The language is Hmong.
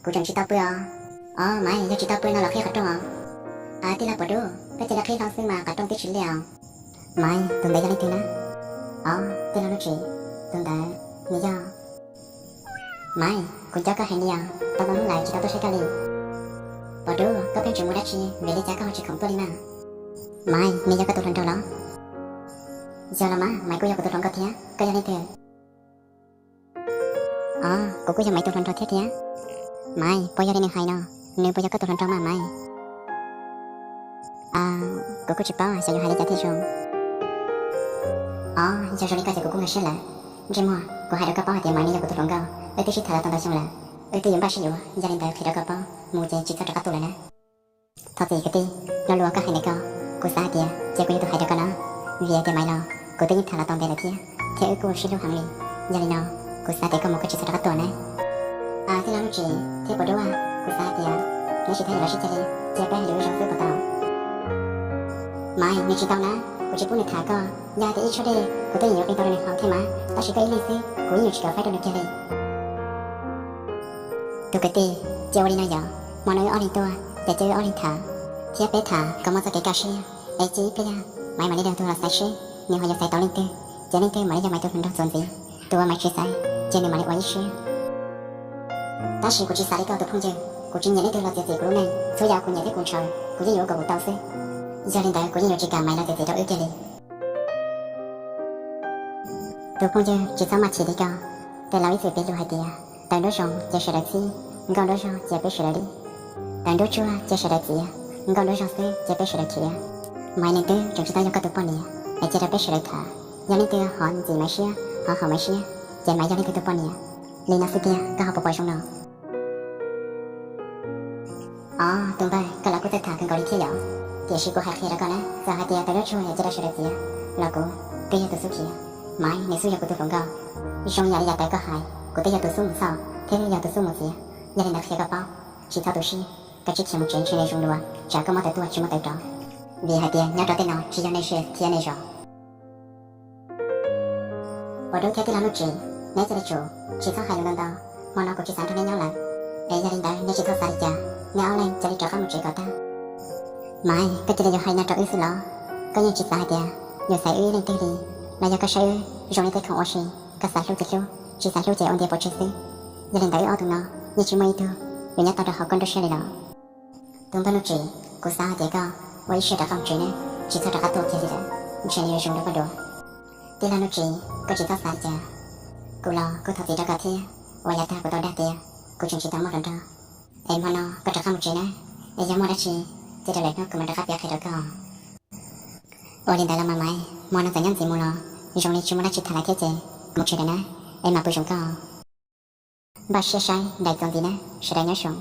Kuv tseem tsis tau pw os. Os, Maiv, yog tsis tau pw no los qhib qhov rooj os. Tij laug Pov Dub, koj cia li qhib hlo xwb mas qhov rooj twb tsis liaj os. Maiv, tus ntawd yog leej twg na? Os, tij laug Nuj Tsim, tus ntawd nws yog. Maiv, kuv nco koj heev li os, tau ntau hnub lawm tsis tau tuaj saib koj li. Pov Dub, koj pheej tseem mus dab tsi, vim li cas koj ho tsis khoom tuaj li na? Maiv, nws yog koj tus hluas nraug los? Yog los mas, Maiv kuj yog kuv tus hluas nkauj thiab, koj yog leej twg? Os, kuv kuj yog Maiv tus hluas nraug thiab thiab. Maiv, puas yog li nws hais no? Nws puas yog koj tus hluas nraug mas Maiv? Kuv kuj tsis paub, xyov yuav hais li cas thiaj zoo. Os, yog zoo li koj ces kuv kuj nkag siab lawm. Ntsej muag, kuv hais rau koj paub hais tias Maiv nws yog kuv tus hluas nkauj, wb twb sib tham los tau ntau xyoo lawm, wb twb yuav npaj sib yuav. Yog li ntawd qhia rau koj paub, mus ces tsis txhob rov qab tuaj lawm na. Thov txim kwv tij, lo lus uas koj hais ntawm koj, kuv xav hais tias cia kuv yog tus hais rau koj na, vim hais tias Maiv los kuv twb yeej tham los tau ntev lawm thiab, thiab wb kuj sib hlub heev li. Yog li no, kuv xav tias koj mus koj tsis txhob rov qab tuaj na. Tij laug Nuj Tsim thiab Pov Dub, kuv xav hais tias neb tsis tham yuav los sib ceg li, cia peb hais lus zoo xwb puas tau? Maiv, nws tsis tau na, kuv tsis pub nws tham koj. Yog hais tias ib tshooj dej kuv twb yeej yuav qee tau rau nws haus thiab mas, tab sis koj ib leeg xwb kuv yeej yuav tsis kam faib rau nws kiag li. Tus kwv tij, cia ua li no yom, hmo no wb ob leeg tuaj ces cia wb ob leeg tham, thiab peb tham kom muaj txoj kev kaj siab, es cia ib pliag Maiv mam li dag tug los xaiv seb nws ho yuav xaiv tau leej twg, ces leej twg mam li yog Maiv tus hluas nraug txuas ntxiv. Tus uas Maiv tsis xaiv ces nws mam li ua ib siab. Tab sis kuv tsis xav li koj tus phooj ywg, kuv tsis nyiam leej twg los txiav txim kuv lub neej, txhua yam kuv nyiam thiab kuv ntshaw, kuv yeej yuav ua kom kuv tau xwb. Yog li ntawd kuv yeej yuav tsis kam Maiv los txiav txim rau wb kiag li. Tus phooj ywg, tsis txhob maj chim li ko. Tej laus ib txwm piv lus hais tias tawv nruab zoo ces sawv daws txhib, nkauj nruab zog ces peb sawv daws dim. Tawv nruab tsuag ces sawv daws txiav, nkauj nruab zog xwb ces peb sawv daws khiav. Maiv nws twb tseem tsis tau yog koj tus poj niam, es cia rau peb sawv daws tham. Yog leej twg ho ntxim Maiv siab, ho haum Maiv siab, ces Maiv yog leej twg tus poj niam. Li no xwb tiag koj ho puas pom zoo no? Os, tus npawg, koj los kuj txawj tham kawg nkaus li thiab yom. Tiam sis kuv hais qhia rau koj na, txawm hais tias tawv nruab tsuag ces cia rau sawv daws txiav los kuv twb yog tus xub khiav. Maiv nws xub yog kuv tus hluas nkauj. Zoo yam li yav tawv koj hais, kuv twb yog tus xub mus xauj thiab twb yog tus xub mus txiav. Yog li ntawd qhia koj paub, tsis txhob tu siab, koj tsis khiav mus tsev ntshe nws zoo dua, tsam koj muab tawv tuaj tsis muab tawv rov. Vim hais tias nyob rau tej no tsis yog nej siab thiab nej zos. Pov Dub thiab tij laug Nuj Tsim, neb cia li tsum, tsis txhob hais lus ntau ntau, hmo no kuv tsis xav nrog neb nyob lawm. Es yog li ntawd neb tsis txhob xav li cas, neb ob leeg cia li rov qab mus tsev kom tag. Maiv, koj cia li yuav hais no rau wb xwb los? Koj yeej tsis xav hais tias yuav xaiv wb ib leej twg li, los yog koj saib wb zoo li tej khoom ua si, koj xav hlub ces hlub, tsis xav hlub ces ua ntiag pov tseg xwb. Yog li ntawd wb ob tug no yeej tsis muaj ib tug yuav nyob tau rau hauv koj nruab siab li los? Tus npawg Nuj Tsim, kuv xav hais tias koj ua ib siab rov qab mus tsev nawb, tsis txhob rov qab tuaj kiag li lawm, ntshe nws yuav zoo rau koj dua. Tij laug Nuj Tsim, koj tsis txhob xav li cas. Kuv los kuj thov txim rau koj thiab, uas yav tag kuv tau dag tias kuv tseem tsis tau muaj hluas nraug. Es hmo no koj rov qab mus tsev nawb, es yog muaj dab tsi ces rau lwm hnub kuv mam rov qab piav qhia rau koj. Ua li ntawd los mas Maiv, hmo no txawm nyob ntxiv mus los zoo li tsis muaj dab tsi tham lawm thiab ces mus tsev lawm na, es mam pw zoo koj. Npaj siab saib daim txuas ntxiv na, sawv daws nyob zoo.